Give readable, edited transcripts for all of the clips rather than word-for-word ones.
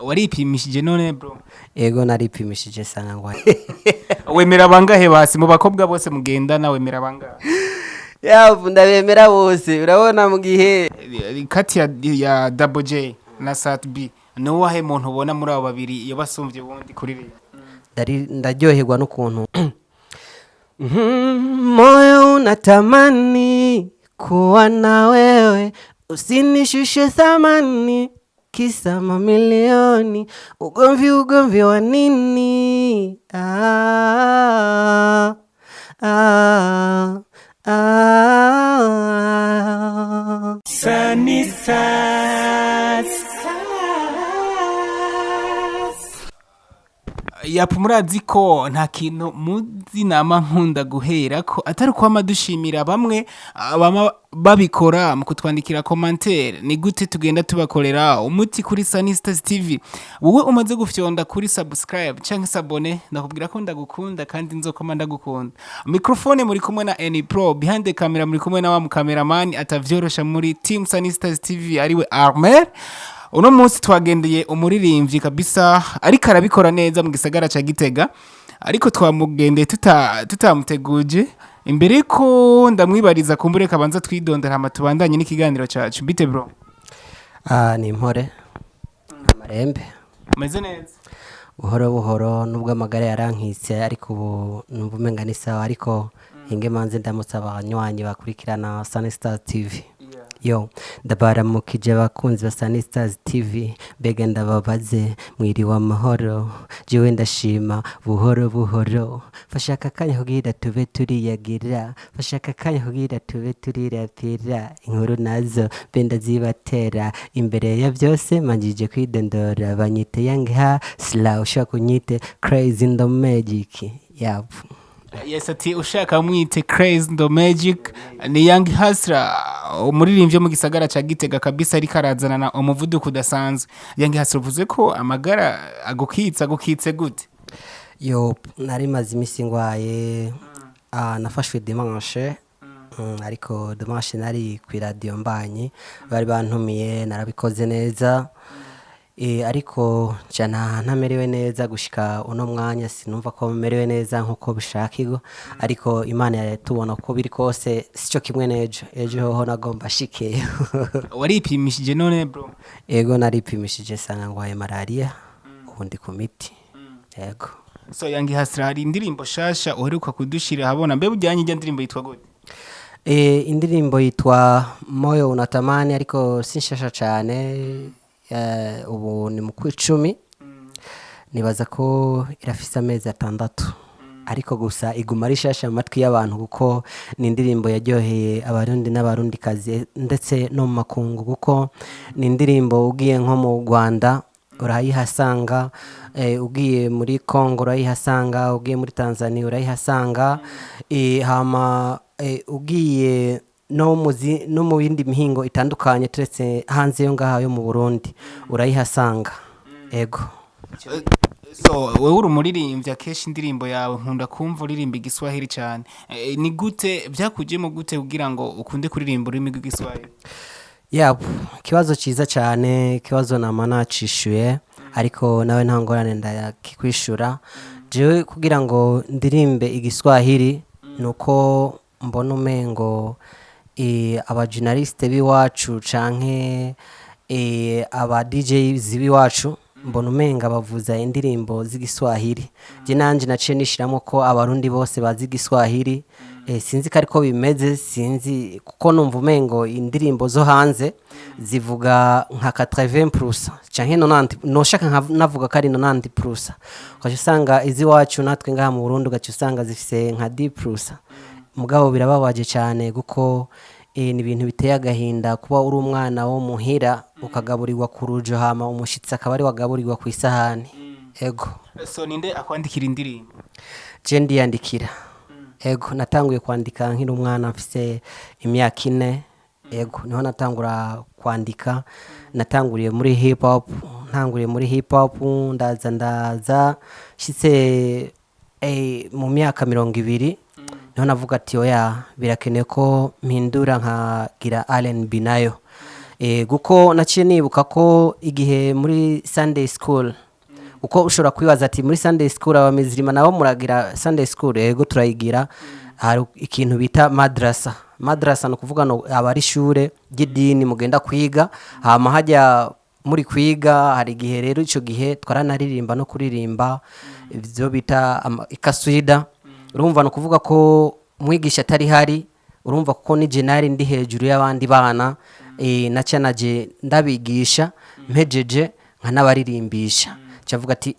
Waripimishije none, bro? Ego, naripimishije sanga ngwaye. Wemera bangahe basi mu bakobwa bose mugendana? Wemera bangahe? Yavu, ndabemera bose, urabona mu gihe Kati ya Double J na Sat B, ni uwahe muntu ubona muri abo babiri iyo basumvye uwundi kuririmba? Ndaryoherwa n'ukuntu moyo unatamani kuwa na wewe, usinishushe thamani kisa mamilioni, ugomvi ugomvi wa nini? Ah, ah, ah. Sunny Stars. Yapu, murazi ko nta kintu muzi nama nkunda guhera ko atari kwama dushimira bamwe bama babikora mu kutwandikira commentaire. Ni gute tugenda tubakorera umuti kuri Sunny Stars TV? Wowe umaze gufyonda kuri subscribe canke s'abonner, ndakubwira ko ndagukunda kandi nzokoma ndagukunda. Microphone muri kumwe na Any Pro, behind the camera muri kumwe na wa cameraman atavyorosha muri team Sunny Stars TV, ariwe Armel. Uno munsi twagendeye umuririmbyi kabisa ariko arabikora neza mu gisagara ca Gitega, ariko twamugendeye tutamuteguje. Imbere ko ndamwibariza, kumbure kabanza twidondera, hama tubandanye n'ikiganiro cacu. Bite, bro? Ah, ni impore, amarembe. Umeze neza? Buhoro buhoro, nubwo amagara yarankitse, ariko ubu numva umenga ni sawa. Ariko hinge manze ndamutse abanywanyi bakurikirana Sunny Stars TV. Yo, ndabaramukije abakunzi ba Sunny Stars TV. Mbega ndababaze, mwiriwe amahoro? Jewe ndashima buhoro buhoro. Fasha aka kanya kugira tube turiyagira, fasha aka kanya kugira tube turirapira inkuru nazo mbe ndazibatera. Imbere ya byose manjije kwidondora, banyite Young Hustler, ushaka kunyite Crazy in the Magic. Yapu. Yes, ati ushaka mwite Crazy the Magic. Ni Young Hustler, umuririmbyi wo mu gisagara ca Gitega kabisa, ariko arazana na umuvuduko udasanzwe. Young Hustler, uvuze ko amagara agukitse, agukitse gute? Yo, nari maze iminsi ngwaye. Ah, nafashwe dimanche. Ariko dimanche nari ku iradiyo mbanyi, bari bantumiye, narabikoze neza. Ariko nca ntamerewe neza gushika uno mwanya, sinumva ko merewe neza nkuko bishakirwa, ariko Imana yatubona uko biri kose sico kimwe n'ejo. Ejo hoho nagomba shikeyo. Waripimishije none, bro? Ego, naripimishije sanga ngwaye malaria, ubu ndi ku miti, ego. So Young Hustler, hari indirimbo shasha uheruka kudushira habona. Mbe bujyanye ijya ndirimbo yitwa gute? Indirimbo yitwa Moyo Unatamani, ariko si nshasha cane. Ubu ni mu kwicumi, nibaza ko irafise amezi 6, ariko gusa iguma ari shasha mu matwi y'abantu kuko ni indirimbo yaryoheye Abarundi n'Abarundikazi ndetse no mu makungu, kuko ni indirimbo ugiye nko mu Rwanda urayihasanga, ugiye muri Congo urayihasanga, ugiye muri Tanzania urayihasanga, hama ugiye no mu yindi mihingo itandukanye turetse hanze yo ngaha yo mu Burundi urayihasanga, ego. So wewe uri umuririmbyi, akenshi indirimbo yawe nkunda kumva uririmba Igiswahili cyane. Ni gute byakujemo, gute kugira ngo ukunde kuririmba ururimi rw'Igiswahili? Yap, ikibazo cyiza cyane, ikibazo nama nacishuye, ariko nawe nta ngorane ndakikwishura. Jewe kugira ngo ndirimbe Igiswahili nuko mbona umengo abajournaliste b'iwacu canke aba DJs b'iwacu, mbona umenga bavuza indirimbo z'Igiswahili. Je nanje naciye nishiramo ko Abarundi bose bazi Igiswahili. Sinzi ko ariko bimeze, sinzi, kuko numva umengo indirimbo zo hanze zivuga nka 80% canke 90, noshaka navuga ko ari 90%, ugaca usanga iz'iwacu natwe ngaha mu Burundi ugaca usanga zifise nka 10%. Mugabo birababaje cyane kuko ni ibintu biteye agahinda kuba uri umwana wo muhira ukagaburirwa ku rujo, hama umushitsi akaba ari wagaburirwa ku isahani, ego. So ninde akwandikira indirimbo? Je ndiyandikira, ego. Natanguye kwandika nkiri umwana, mfise imyaka 4, ego, niho natangura kwandika. Natanguriye muri hip hop, ntanguriye muri hip hop, ndaza nshitse mu myaka 20 niho navuga ati oya, birakenewe ko mpindura nkagira R&B nayo. Guko naciye nibuka ko igihe muri Sunday school, uko ushobora kwibaza ati muri Sunday school abamizirima nabo muragira Sunday school? Yego, turayigira. Hari ikintu bita madrasa. Madrasa ni ukuvuga no aba ari ishure ry'idini mugenda kwiga, hama hajya muri kwiga hari igihe rero ico gihe twaranaririmba no kuririmba ibyo bita ikaswida. Urumva, ni ukuvuga ko umwigisha atari hari, urumva kuko ni jenali ndi hejuru y'abandi bana, naca naje ndabigisha, mpejeje nkanabaririmbisha. Cavuga ati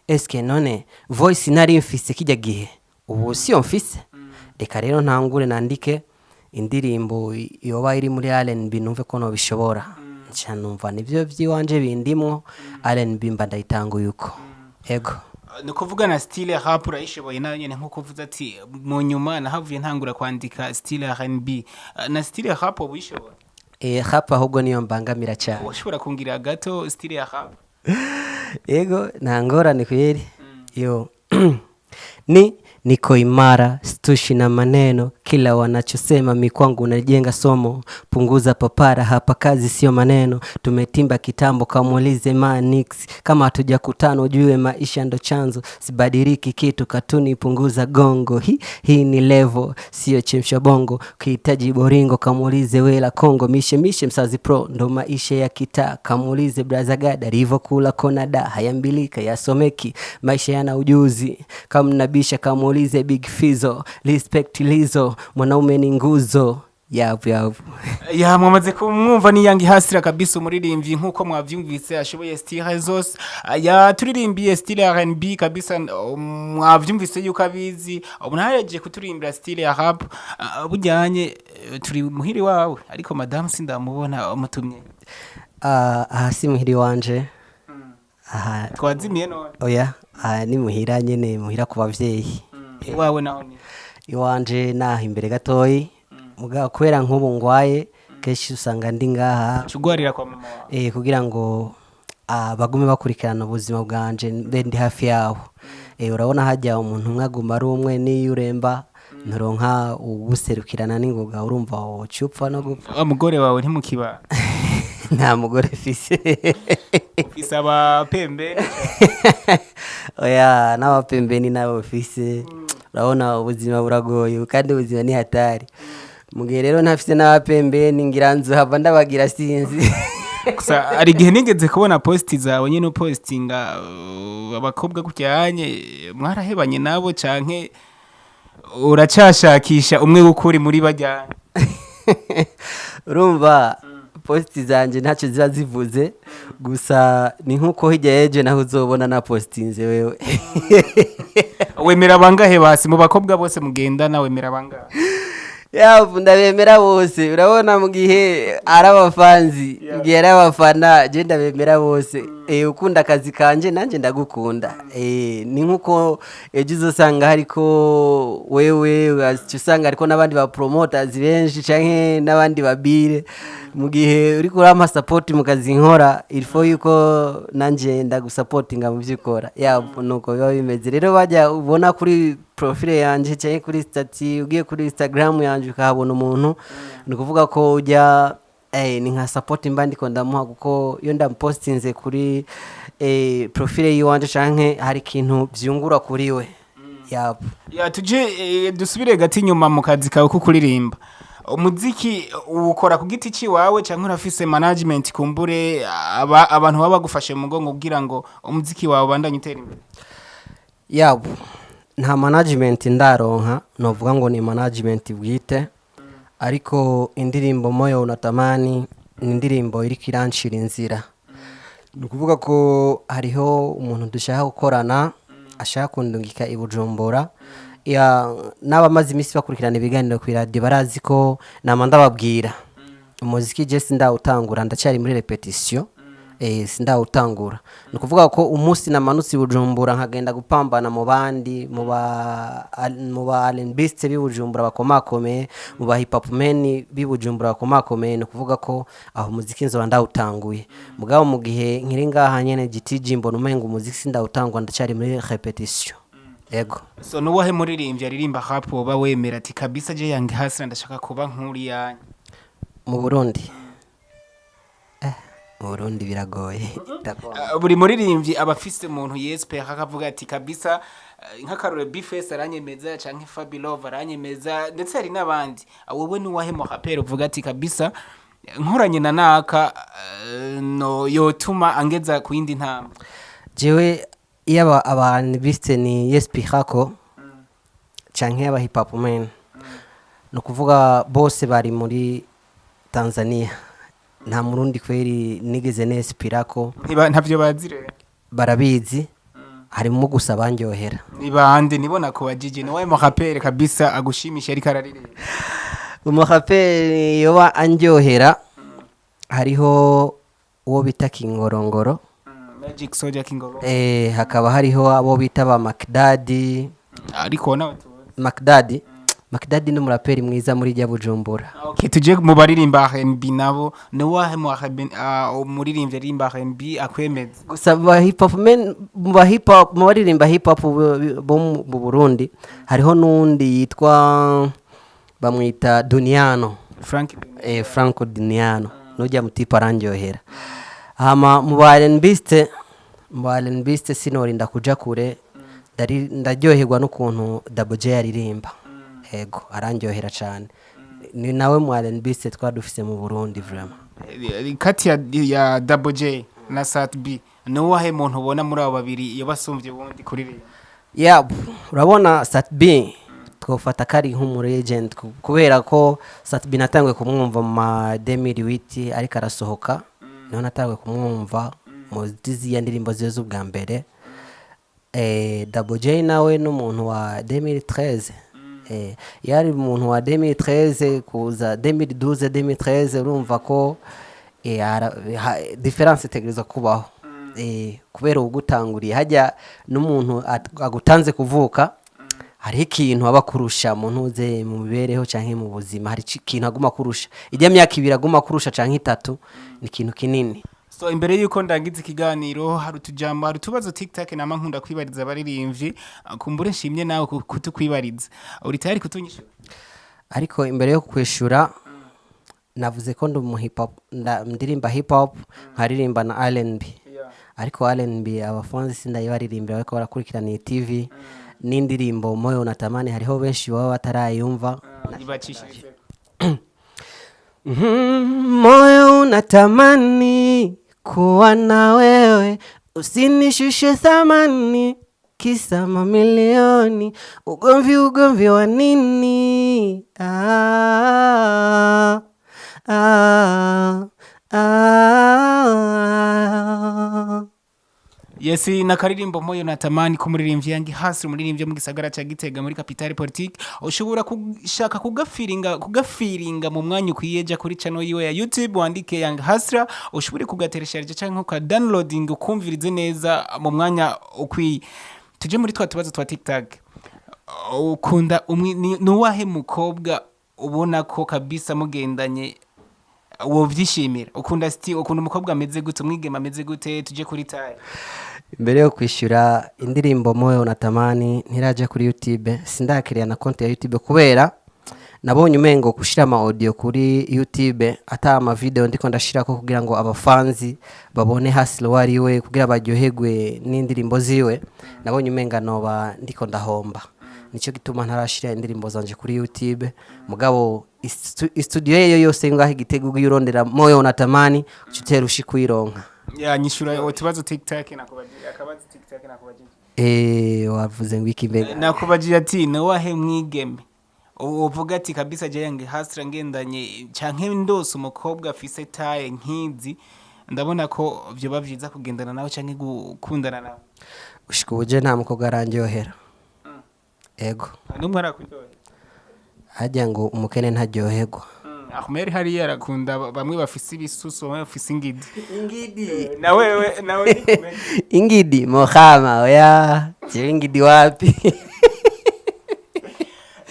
eske none voice nari mfise kijya gihe ubu siyo mfise? Reka rero ntangure nandike indirimbo yoba iri muri R&B, numve ko nobishobora. Nca numva nivyo vyiwanje bindimwo R&B, mba ndayitanguye uko. Ego. Ni ukuvuga na style rap urayishoboye nayo nyene, nkuko uvuze ati mu nyuma nahavuye ntangura kwandika style R&B. Na style rap uba uyishoboye? Rap ahubwo niyo mbangamira cyane. Washobora kungira gato style ya rap? Ego, nta ngorane kweli. Yo ni niko imara, stushi na maneno, kila wanachosema mi kwangu najenga somo. Punguza papara hapa, kazi sio maneno. Tumetimba kitambo, kamuulize Manix. Kama hatujakutana ujue maisha ndo chanzo, sibadiliki kitu katuni, punguza gongo. Hii ni level, sio chemsha bongo. Ukihitaji boringo kamuulize Wela Kongo. Mishe mishe msazi pro ndo maisha ya kitaa, kamuulize braza gada alivyokula kona da. Hayambilika yasomeki, maisha yana ujuzi. Kamnabisha kamuulize Big Fizo. Respect Lizo, mwanaume ni nguzo. Yavu yavu. Ya, mwamaze kumwumva, ni Young Hustler kabisa, umuririmbyi nkuko mwavyumvise ashoboye style zose. Ya turirimbiye style R&B kabisa, mwavyumvise yuko abizi. Ubu nahereje kuturimbira style ya rap. Bujyanye turi muhiri wawe, ariko madame sindamubona, umutumye? Aha si muhiri wanje aha. Twazimiye none? Oya, aha ni muhira nyene, muhira ku bavyeyi. Iwawe naho ni? Iwanje naho imbere gatoyi, mugabo kubera nk'ubu ngwaye kenshi usanga ndi ngaha. Cugwarira kwa mama wawe? Kugira ngo bagume bakurikirana ubuzima bwanje, mbe ndi hafi yabo. Urabona hajya umuntu umwe aguma ari umwe, n'iyo uremba nturonka uguserukirana n'ingoga, urumva woca upfa no gupfa. Wa mugore wawe ntimukiba? Nta mugore mfise. Ufise abapembe? Oya, n'abapembeni nabo mfise. Urabona ubuzima buragoye kandi ubuzima ni hatari. Mu gihe rero ntafise n'abapembeni, ngira nzohava ndabagira, sinzi. Gusa hari igihe nigeze kubona post zawe nyine upostinga abakobwa kuryanye, mwarahebanye nabo canke uracashakisha umwe w'ukuri muri bajyanye? Urumva post zanje ntacyo ziba zivuze, gusa ni nk'uko hirya y'ejo naho uzobona na postinze wewe. Wemera bangahe basi mu bakobwa bose mugendana? Wemera bangahe? Yavu, ndabemera bose. Urabona mu gihe ari abafanzi, mu gihe ari abafana, je ndabemera bose. Ukunda akazi kanje nanjye ndagukunda. Ni nkuko ejo uzosanga hariko wewe, ugaca usanga hariko n'abandi ba promoters benshi canke n'abandi babire. Mu gihe uriko urampa support mu kazi nkora, il faut yuko nanje ndagusapotinga mu vyo ukora. Yavu, nuko biba bimeze. Rero bajya ubona kuri profile yanje canke kuri statut, ugiye kuri Instagram yanje ukahabona umuntu, ni ukuvuga ko ujya ni nka support mba ndiko ndamuha, kuko iyo ndamupostinze kuri profile yiwanje canke hari ikintu vyungura kuri we. Yapu. Ya, tuje dusubire gato inyuma mu kazi kawe ko kuririmba. Umuziki uwukora ku giti ciwawe canke urafise management, kumbure abantu baba bagufashe mu mugongo kugira ngo umuziki wawe ubandanye utera imbere? Yabu, nta management ndaronka novuga ngo ni management bwite, ariko indirimbo Moyo Unatamani ni indirimbo iriko irancira inzira. Ni ukuvuga ko hariho umuntu dushaka gukorana, ashaka kundungika i Bujumbura. Ya, n'abamaze iminsi bakurikirana ibiganiro ku iradiyo barazi ko nama ndababwira umuziki je sindawutangura, ndacyari muri répétition, sindawutangura. Ni ukuvuga ko umunsi namanutse i Bujumbura nkagenda gupambana mu bandi, mu ba R&Biste b'i Bujumbura bakomakomeye, mu ba hip hop men b'i Bujumbura bakomakomeye, ni ukuvuga ko aho umuziki nzoba ndawutanguye. Mugabo mu gihe nkiri ngaha nyene GTG, mbona umenga umuziki sindawutangura, ndacyari muri répétition. Ego. So nuwahe muririmbyi aririmba rap woba wemera ati kabisa je Young Hustler ndashaka kuba nk'uriya? Mu Burundi? Mu Burundi biragoye. Ndagomba. Buri muririmbyi aba afise umuntu yespera akavuga ati kabisa, nk'akarore Bface aranyemeza canke Fabilove aranyemeza, ndetse hari n'abandi. Wowe ni uwahe mu raperi uvuga ati kabisa, nkoranye na naka, no yotuma angeza ku yindi ntambwe? Jewe iyo abantu bise ni yespirako canke aba hip hop man, ni ukuvuga bose bari muri Tanzania, nta Murundi kweri nigeze nespirako. Ntavyo bazi rero. Barabizi, harimo gusa bandyohera. Ni bande? Nibona ko bajije, ni wahe mu raperi kabisa agushimisha ariko araririmba? Umuraperi yoba andyohera, hariho uwo bita Kingorongoro. Magic Soldier Kingoro. Hakaba hariho abo bita ba Makdadi. Ariko nawe tuzi. Makdadi, Makdadi ni umuraperi mwiza muri rya Bujumbura. Okay, tuje mu baririmba R&B nabo, ni wahe mu R&B, umuririmbyi aririmba R&B akwemeza? Gusa ba hip hop men, mu ba hip hop, mu baririmba hip hop bo mu Burundi, hariho n'undi yitwa, bamwita Duniano. Frank. Franco Duniano, nujya mutipa arandyohera. Hama mu ba R&Biste, mu ba R&Biste sinorinda kuja kure, ndaryoherwa n'ukuntu Double J aririmba. Ego, arandyohera cyane, ni nawe mu R&Biste twari dufise mu Burundi vraiment. Kati ya Double J na Sat B, ni uwahe muntu ubona muri abo babiri iyo basumvye ubundi kuririmba? Yeah, urabona Sat B twofata ko ari nk'umu legend, kubera ko Sat B natanguye kumwumva mu ma 2008 ariko arasohoka, niho natanguye kumwumva mu ziriya ndirimbo ziwe z'ubwa mbere. Double J nawe n'umuntu wa 2013, yari umuntu wa 2013 kuza 2012, 2013, urumva ko différence itegerezwa kubaho, kubera ugutanguriye hajya n'umuntu agutanze kuvuka, hariho ikintu aba akurusha mu ntuze, mu mibereho canke mu buzima, hari ikintu aguma kurusha ijya myaka 2 aguma kurusha canke 3, ni ikintu kinini. So imbere yuko ndangiza ikiganiro, hari utujambo, hari utubazo TikTok nama nkunda kwibariza abaririmbyi, kumbure nshimye nawe kutukwibariza. Uri tayari kutunyishura? Ariko imbere yo kwishura, navuze ko ndi umu hip hop, ndirimba hip hop, nkaririmba na R&B, ariko R&B abafanzi sindayibaririmbira bariko barakurikirana iyi TV, n'indirimbo Moyo Unatamani hariho benshi baba batarayumva. Ibacishirize. Moyo unatamani kuwa na wewe, usinishushe thamani kisa mamilioni, ugomvi ugomvi wa nini? Ah, ah, ah. Yes, na karirimbo Moyo Natamani kumuririmbyi Young Hustler, umuririmbyi mu gisagara ca Gitega muri capitale politique. Ushobora kushaka kugafiringa mu mwanya ukwiye, ja kuri channel yiwe ya YouTube, wandike Young Hustler, ushobore kugateresharija canke uka downloading ukumvirize neza mu mwanya ukwiye. Tuje muri twa tubazo twa TikTok. Ukunda nuwahe mukobwa ubona ko kabisa mugendanye wovyishimira? Ukunda sti ukunda umukobwa ameze gute, umwigeme ameze gute? Tuje kuri taille. Mbere yo kwishyura, indirimbo Moyo Unatamani ntiraja kuri YouTube, sindakiriya na konti ya YouTube, kubera nabonye umengo gushira ama audio kuri YouTube ata ama video ndiko ndashirako kugira ngo abafanzi babone Hustler uwo ari we, kugira baryoherwe n'indirimbo ziwe, nabonye umenga noba ndiko ndahomba. Nicyo gituma ntarashira indirimbo zanje kuri YouTube. Mugabo studio yeyo yose ngaho Igitego, ugiye urondera Moyo Unatamani uca utera ushika uyironka. Ya, nyishura utubazo TikTok nakubajije, akabazo TikTok nakubajije. Wavuze ngo iki mbega? Nakubajije ati nuwahe mwigeme uvuga ati kabisa je Young Hustler ngendanye canke ndose umukobwa afise taille nkizi, ndabona ko vyoba vyiza kugendana nawe canke gukundana nawe? Gushika ubu je nta mukobwa arandyohera, ego. Numwe arakuryohera? Harya ngo umukene ntaryoherwa. Ahmed hariya arakunda bamwe bafise ibisusu, bamwe bafise ingidi. Ingidi? Na wewe nawe nikumenye. Ingidi mohama, oya, jewe ingidi wapi.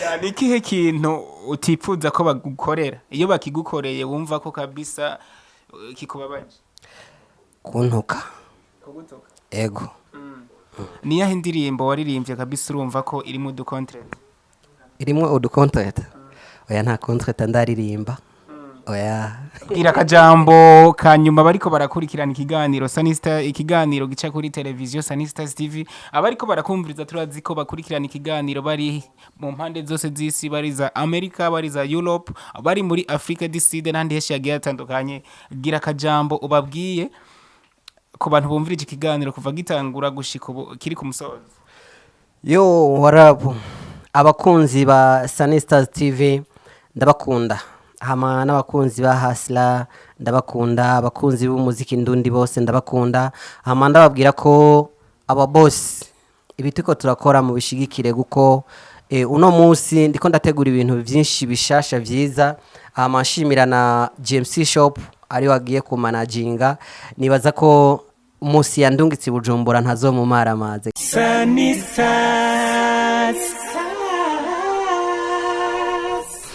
Ya, ni ikihe kintu utipfuza ko bagukorera, iyo bakigukoreye wumva ko kabisa kikubabaje? Kuntuka. Kugutuka? Ego. Ni yahe ndirimbo waririmbye kabisa urumva ko irimo uducontract? Irimwo uducontract? Oya, nta contract ndaririmba. Oya. Bwira akajambo ka nyuma bariko barakurikirana ikiganiro Sanista, ikiganiro gica kuri televiziyo Sanista TV. Abariko barakumviriza, turazi ko bakurikirana ikiganiro bari mu mpande zose z'isi, bari za Amerika, bari za Europe, bari muri Africa du Sud n'ahandi henshi hagiye hatandukanye. Gira akajambo ubabwiye ku bantu bumvirije ikiganiro kuva gitangura gushika ubu kiri ku musozo. Yo, warabu, abakunzi ba Sunny Stars TV, ndabakunda. Hama n'abakunzi ba Hasla ndabakunda, abakunzi b'umuziki ndundi bose ndabakunda. Hama ndababwira ko aba boss, ibi turiko turakora mubishigikire, kuko uno munsi ndiko ndategura ibintu byinshi bishasha vyiza. Hama nshimira na GMC Shop ari wagiye kumanaginga. Nibaza ko umunsi yandungitse i Bujumbura ntazomumaramaze. Sunny Stars.